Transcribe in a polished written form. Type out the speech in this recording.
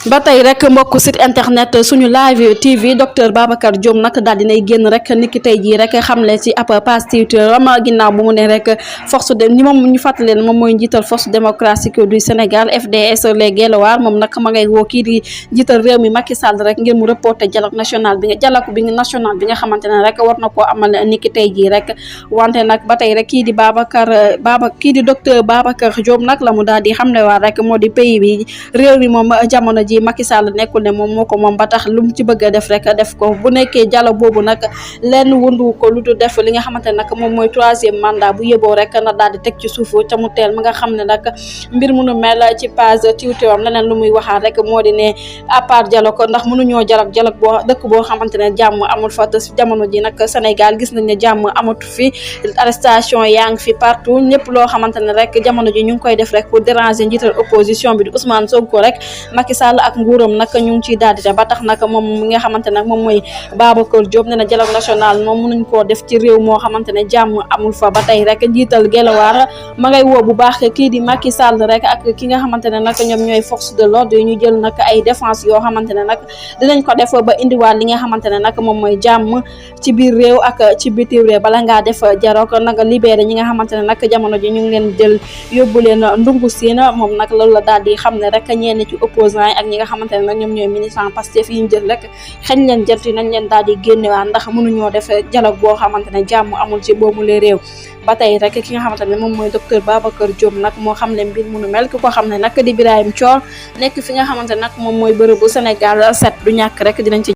ba tey rek mbokk site internet suñu live TV docteur Babacar Diop nag daal dinay génn rek niki tey jii rek xamle ci ab page Twitter am ginnaaw bu mu ne rek force de ni moom ñu fàttali leen moom mooy njiital force démocratique du Sénégal FDS les Guelwaar moom nag ma ngay woo kii di njiital réew mi Macky Sall rek ngir mu reporter dialogue national bi nga xamante ne rek war na koo amal niki tey jii rek wante nag ba tey rek kii di docteur Babacar Diop nag la mu daal di xamle waa rek moo di pays bi réew mi moom jamono ji Macky Sall nekkul ne moom moo ko moom ba tax lu mu ci bëgg a def rek def ko bu nekkee dialogue boobu nag lenn wundu ko lu du def li nga xamante ne nag moom mooy 3e mandat bu yeboo rek na daal di teg ci suuf ca mu teel ma nga xam ne nag mbir mu nu mel ci page Twitter am leneen lu muy waxaat rek moo di ne à part dialogue ndax mënuñoo dialogue boo dëkk boo xamante ne jàmm amul fa te jamono ji nag Sénégal gis nañ ne jàmm amatu fi arrestation yaa ngi fi partout ñëpp loo xamante ne rek jamono ji ñu ngi koy def rek pour déranger njiital opposition bi di Ousmane Sonko rek Macky Sall ak nguuram nag ñu ngi ciy daal di ba tax nag moom mi nga xamante nag moom mooy Babacar Diop ne na dialogue national moom mënuñ koo def ci réew moo xamante ne jàmm amul fa ba tey rek njiital Guelwaar ma ngay woo bu baax kii di Macky Sall rek ak ki nga xamante ne nag ñoom ñooy force de l'ordre yi ñu jël nag ay défense yoo xamante ne nag dinañ ko def ba indiwaat li nga xamante ne nag moom mooy jàmm ci biir réew ak ci bitim réew bala ngaa def dialogue nag libéré ñi nga xamante ne nag jamono ji ñu ngi leen jël yóbbu leen ndungu siin moom nag loolu la daal di xam ne rek ñenn ci opposants yi ak ñi nga xamante ne nag ñoom ñooy militant Pastef yi ñu jël rek xëñ leen jëlt yi nañ leen daal di génnewaat ndax mënuñoo def dialogue boo xamante ne jàmm amul ci boobu le réew ba tey rek ki nga xamante ne moom mooy docteur Babacar Diop nag moo xam ne mbir mu nu mel ki ko xam ne nag di Birahim Thior nekk fi nga xamante ne nag moom mooy bërëbu Sénégal 7 du ñàkk rek dinañ ci